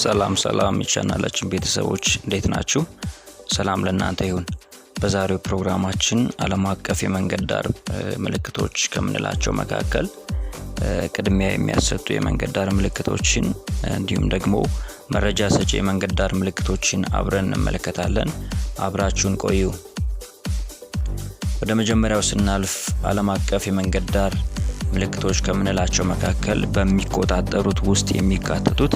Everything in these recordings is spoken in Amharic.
ሰላም ሰላም የቻናላችን ቤተሰቦች፣ እንዴት ናችሁ? ሰላም ለእናንተ ይሁን። በዛሬው ፕሮግራማችን ዓለም አቀፍ የመንገድ ዳር ምልክቶች ከምንላቸው መካከል ቅድሚያ የሚያሰጡ የመንገድ ዳር ምልክቶችን እንዲሁም ደግሞ መረጃ ሰጪ የመንገድ ዳር ምልክቶችን አብረን እንመለከታለን። አብራችሁን ቆዩ። ወደ መጀመሪያው ስናልፍ ዓለም አቀፍ የመንገድ ዳር ምልክቶች ከምንላቸው መካከል በሚቆጣጠሩት ውስጥ የሚካተቱት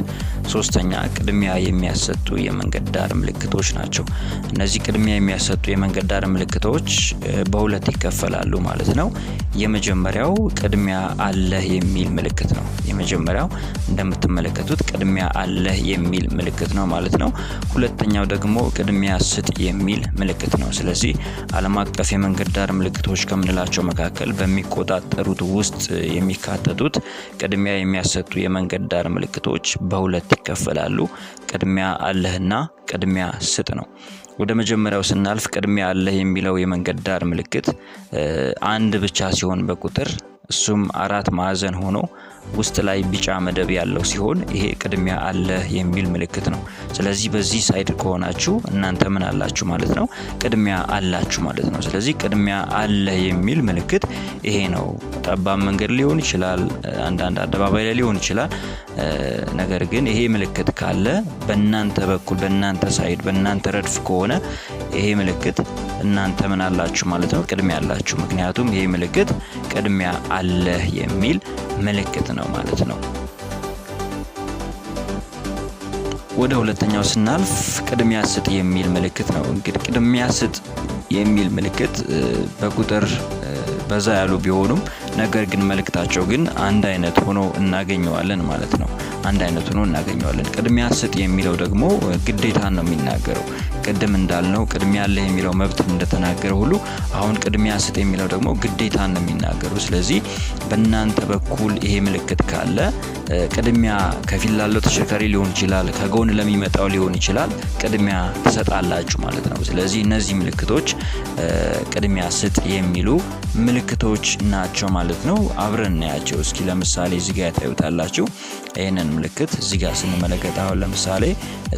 ሶስተኛ ቅድሚያ የሚያሰጡ የመንገድ ዳር ምልክቶች ናቸው። እነዚህ ቅድሚያ የሚያሰጡ የመንገድ ዳር ምልክቶች በሁለት ይከፈላሉ ማለት ነው። የመጀመሪያው ቅድሚያ አለህ የሚል ምልክት ነው። የመጀመሪያው እንደምትመለከቱት ቅድሚያ አለህ የሚል ምልክት ነው ማለት ነው። ሁለተኛው ደግሞ ቅድሚያ ስጥ የሚል ምልክት ነው። ስለዚህ ዓለም አቀፍ የመንገድ ዳር ምልክቶች ከምንላቸው መካከል በሚቆጣጠሩት ውስጥ የሚካተቱት ቅድሚያ የሚያሰጡ የመንገድ ዳር ምልክቶች በሁለት ይከፈላሉ። ቅድሚያ አለህና ቅድሚያ ስጥ ነው። ወደ መጀመሪያው ስናልፍ ቅድሚያ አለህ የሚለው የመንገድ ዳር ምልክት አንድ ብቻ ሲሆን በቁጥር እሱም አራት ማዕዘን ሆኖ ውስጥ ላይ ቢጫ መደብ ያለው ሲሆን ይሄ ቅድሚያ አለህ የሚል ምልክት ነው። ስለዚህ በዚህ side ከሆናችሁ እናንተ ምን አላችሁ ማለት ነው? ቅድሚያ አላችሁ ማለት ነው። ስለዚህ ቅድሚያ አለህ የሚል ምልክት ይሄ ነው። ጠባብ መንገድ ሊሆን ይችላል፣ አንዳንድ አደባባይ ላይ ሊሆን ይችላል። ነገር ግን ይሄ ምልክት ካለ በእናንተ በኩል፣ በእናንተ side፣ በእናንተ ረድፍ ከሆነ ይሄ ምልክት እናንተ ምን አላችሁ ማለት ነው? ቅድሚያ አላችሁ። ምክንያቱም ይሄ ምልክት ቅድሚያ አለህ የሚል ምልክት ነው ማለት ነው። ወደ ሁለተኛው ስናልፍ ቅድሚያ ስጥ የሚል ምልክት ነው። እንግዲህ ቅድሚያ ስጥ የሚል ምልክት በቁጥር በዛ ያሉ ቢሆኑም ነገር ግን መልእክታቸው ግን አንድ አይነት ሆኖ እናገኘዋለን ማለት ነው። አንድ አይነት ሆኖ እናገኘዋለን። ቅድሚያ ስጥ የሚለው ደግሞ ግዴታን ነው የሚናገረው። ቅድም እንዳልነው ቅድሚያ አለህ የሚለው መብት እንደተናገረ ሁሉ አሁን ቅድሚያ ስጥ የሚለው ደግሞ ግዴታን ነው የሚናገረው። ስለዚህ በእናንተ በኩል ይሄ ምልክት ካለ ቅድሚያ ከፊት ላለው ተሽከርካሪ ሊሆን ይችላል፣ ከጎን ለሚመጣው ሊሆን ይችላል፣ ቅድሚያ ትሰጣላችሁ ማለት ነው። ስለዚህ እነዚህ ምልክቶች ቅድሚያ ስጥ የሚሉ ምልክቶች ናቸው ማለት ነው። አብረን እናያቸው እስኪ። ለምሳሌ እዚህ ጋር ታዩታላችሁ። ይህንን ምልክት እዚህ ጋር ስንመለከት አሁን ለምሳሌ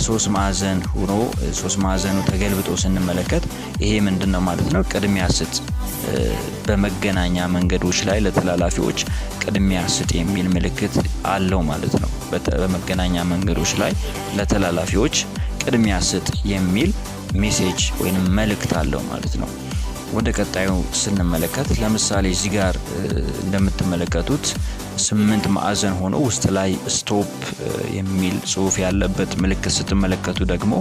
ሶስት ማዕዘን ሆኖ ሶስት ማዕዘኑ ተገልብጦ ስንመለከት ይሄ ምንድን ነው ማለት ነው? ቅድሚያ ስጥ፣ በመገናኛ መንገዶች ላይ ለተላላፊዎች ቅድሚያ ስጥ የሚል ምልክት አለው ማለት ነው። በመገናኛ መንገዶች ላይ ለተላላፊዎች ቅድሚያ ስጥ የሚል message ወይንም መልእክት አለው ማለት ነው። ወደ ቀጣዩ ስንመለከት ለምሳሌ እዚህ ጋር እንደምትመለከቱት ስምንት ማዕዘን ሆኖ ውስጥ ላይ stop የሚል ጽሁፍ ያለበት ምልክት ስትመለከቱ ደግሞ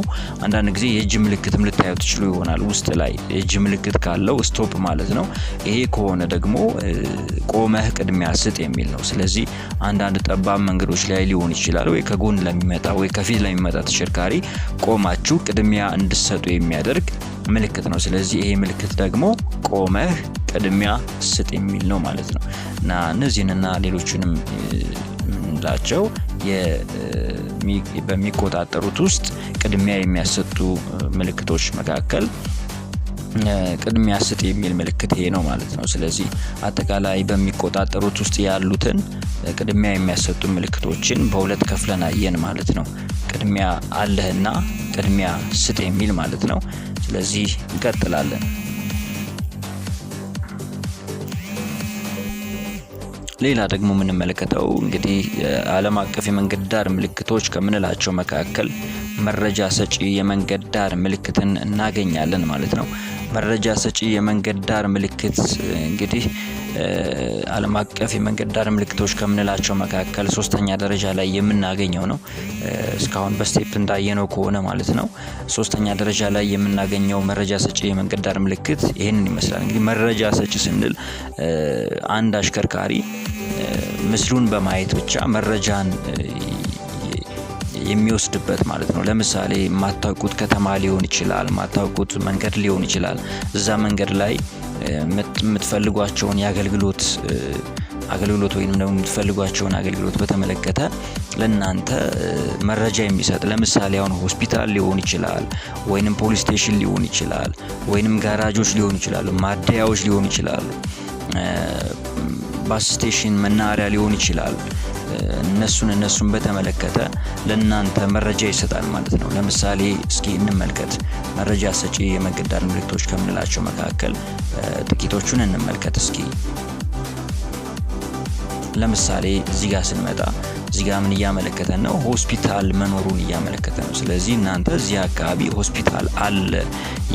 አንዳንድ ጊዜ የእጅ ምልክትም ልታዩ ትችሉ ይሆናል። ውስጥ ላይ የእጅ ምልክት ካለው stop ማለት ነው። ይሄ ከሆነ ደግሞ ቆመህ ቅድሚያ ስጥ የሚል ነው። ስለዚህ አንዳንድ ጠባብ መንገዶች ላይ ሊሆን ይችላል፣ ወይ ከጎን ለሚመጣ ወይ ከፊት ለሚመጣ ተሽከርካሪ ቆማችሁ ቅድሚያ እንድትሰጡ የሚያደርግ ምልክት ነው። ስለዚህ ይሄ ምልክት ደግሞ ቆመህ ቅድሚያ ስጥ የሚል ነው ማለት ነው። እና እነዚህንና ሌሎችንም የምንላቸው በሚቆጣጠሩት ውስጥ ቅድሚያ የሚያሰጡ ምልክቶች መካከል ቅድሚያ ስጥ የሚል ምልክት ይሄ ነው ማለት ነው። ስለዚህ አጠቃላይ በሚቆጣጠሩት ውስጥ ያሉትን ቅድሚያ የሚያሰጡ ምልክቶችን በሁለት ከፍለን አየን ማለት ነው። ቅድሚያ አለህና ቅድሚያ ስጥ የሚል ማለት ነው። ስለዚህ እንቀጥላለን። ሌላ ደግሞ የምንመለከተው እንግዲህ ዓለም አቀፍ የመንገድ ዳር ምልክቶች ከምንላቸው መካከል መረጃ ሰጪ የመንገድ ዳር ምልክትን እናገኛለን ማለት ነው። መረጃ ሰጪ የመንገድ ዳር ምልክት እንግዲህ ዓለም አቀፍ የመንገድ ዳር ምልክቶች ከምንላቸው መካከል ሶስተኛ ደረጃ ላይ የምናገኘው ነው። እስካሁን በ step እንዳየነው ከሆነ ማለት ነው። ሶስተኛ ደረጃ ላይ የምናገኘው መረጃ ሰጪ የመንገድ ዳር ምልክት ይህንን ይመስላል። እንግዲህ መረጃ ሰጪ ስንል አንድ አሽከርካሪ ምስሉን በማየት ብቻ መረጃን የሚወስድበት ማለት ነው። ለምሳሌ የማታውቁት ከተማ ሊሆን ይችላል፣ የማታውቁት መንገድ ሊሆን ይችላል። እዛ መንገድ ላይ የምትፈልጓቸውን የአገልግሎት አገልግሎት ወይም ደግሞ የምትፈልጓቸውን አገልግሎት በተመለከተ ለእናንተ መረጃ የሚሰጥ፣ ለምሳሌ አሁን ሆስፒታል ሊሆን ይችላል፣ ወይንም police station ሊሆን ይችላል፣ ወይንም ጋራጆች ሊሆኑ ይችላሉ፣ ማደያዎች ሊሆኑ ይችላሉ፣ bus station መናኸሪያ ሊሆን ይችላል። እነሱን በተመለከተ ለእናንተ መረጃ ይሰጣል ማለት ነው። ለምሳሌ እስኪ እንመልከት። መረጃ ሰጪ የመንገድ ዳር ምልክቶች ከምንላቸው መካከል ጥቂቶቹን እንመልከት እስኪ። ለምሳሌ እዚህ ጋር ስንመጣ እዚህ ጋር ምን እያመለከተን ነው? ሆስፒታል መኖሩን እያመለከተ ነው። ስለዚህ እናንተ እዚህ አካባቢ ሆስፒታል አለ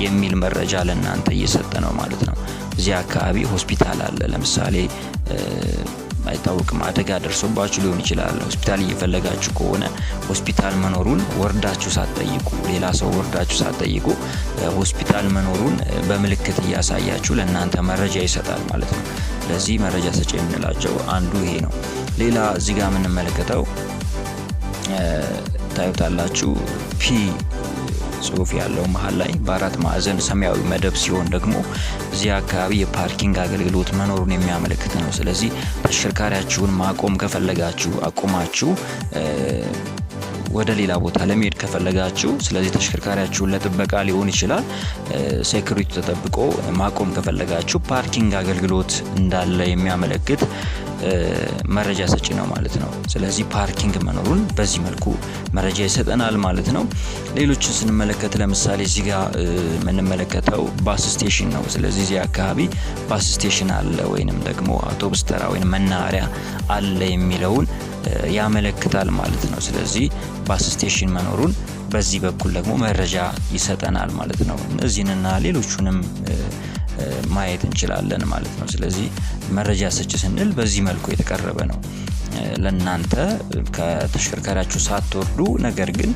የሚል መረጃ ለእናንተ እየሰጠ ነው ማለት ነው። እዚህ አካባቢ ሆስፒታል አለ። ለምሳሌ አይታወቅም፣ አደጋ ደርሶባችሁ ሊሆን ይችላል። ሆስፒታል እየፈለጋችሁ ከሆነ ሆስፒታል መኖሩን ወርዳችሁ ሳትጠይቁ፣ ሌላ ሰው ወርዳችሁ ሳትጠይቁ ሆስፒታል መኖሩን በምልክት እያሳያችሁ ለእናንተ መረጃ ይሰጣል ማለት ነው። ስለዚህ መረጃ ሰጪ የምንላቸው አንዱ ይሄ ነው። ሌላ እዚህ ጋር የምንመለከተው ታዩታላችሁ፣ P ጽሁፍ ያለው መሀል ላይ በአራት ማዕዘን ሰማያዊ መደብ ሲሆን ደግሞ እዚህ አካባቢ የ parking አገልግሎት መኖሩን የሚያመለክት ነው። ስለዚህ ተሽከርካሪያችሁን ማቆም ከፈለጋችሁ፣ አቁማችሁ ወደ ሌላ ቦታ ለመሄድ ከፈለጋችሁ፣ ስለዚህ ተሽከርካሪያችሁን ለጥበቃ ሊሆን ይችላል፣ security ተጠብቆ ማቆም ከፈለጋችሁ parking አገልግሎት እንዳለ የሚያመለክት መረጃ ሰጪ ነው ማለት ነው። ስለዚህ parking መኖሩን በዚህ መልኩ መረጃ ይሰጠናል ማለት ነው። ሌሎችን ስንመለከት ለምሳሌ እዚህ ጋር የምንመለከተው bus station ነው። ስለዚህ እዚህ አካባቢ bus station አለ ወይንም ደግሞ አውቶቡስ ተራ ወይንም መናኸሪያ አለ የሚለውን ያመለክታል ማለት ነው። ስለዚህ bus station መኖሩን በዚህ በኩል ደግሞ መረጃ ይሰጠናል ማለት ነው። እነዚህንና ሌሎቹንም ማየት እንችላለን ማለት ነው። ስለዚህ መረጃ ሰጪ ስንል በዚህ መልኩ የተቀረበ ነው። ለእናንተ ከተሽከርካሪያችሁ ሳትወርዱ ነገር ግን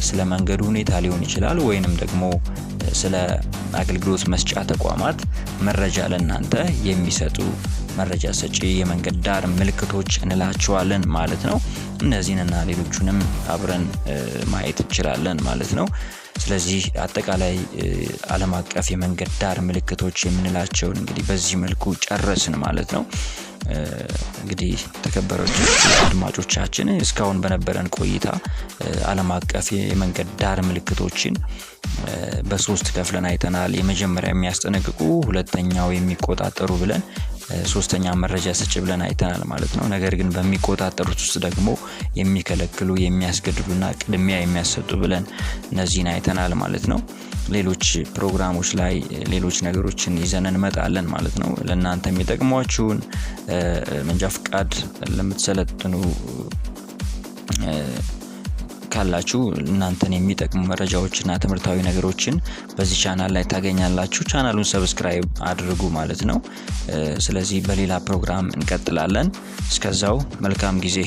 ስለ መንገዱ ሁኔታ ሊሆን ይችላል ወይንም ደግሞ ስለ አገልግሎት መስጫ ተቋማት መረጃ ለእናንተ የሚሰጡ መረጃ ሰጪ የመንገድ ዳር ምልክቶች እንላቸዋለን ማለት ነው። እነዚህንና ሌሎቹንም አብረን ማየት እንችላለን ማለት ነው። ስለዚህ አጠቃላይ ዓለም አቀፍ የመንገድ ዳር ምልክቶች የምንላቸውን እንግዲህ በዚህ መልኩ ጨረስን ማለት ነው። እንግዲህ ተከበራችሁ አድማጮቻችን፣ እስካሁን በነበረን ቆይታ ዓለም አቀፍ የመንገድ ዳር ምልክቶችን በሶስት ከፍለን አይተናል። የመጀመሪያ የሚያስጠነቅቁ፣ ሁለተኛው የሚቆጣጠሩ ብለን፣ ሶስተኛ መረጃ ሰጪ ብለን አይተናል ማለት ነው። ነገር ግን በሚቆጣጠሩት ውስጥ ደግሞ የሚከለክሉ፣ የሚያስገድዱና ቅድሚያ የሚያሰጡ ብለን እነዚህን አይተናል ማለት ነው። ሌሎች ፕሮግራሞች ላይ ሌሎች ነገሮችን ይዘን እንመጣለን ማለት ነው። ለእናንተ የሚጠቅሟችሁን፣ መንጃ ፍቃድ ለምትሰለጥኑ ካላችሁ እናንተን የሚጠቅሙ መረጃዎችና ትምህርታዊ ነገሮችን በዚህ ቻናል ላይ ታገኛላችሁ። ቻናሉን subscribe አድርጉ ማለት ነው። ስለዚህ በሌላ ፕሮግራም እንቀጥላለን። እስከዛው መልካም ጊዜ።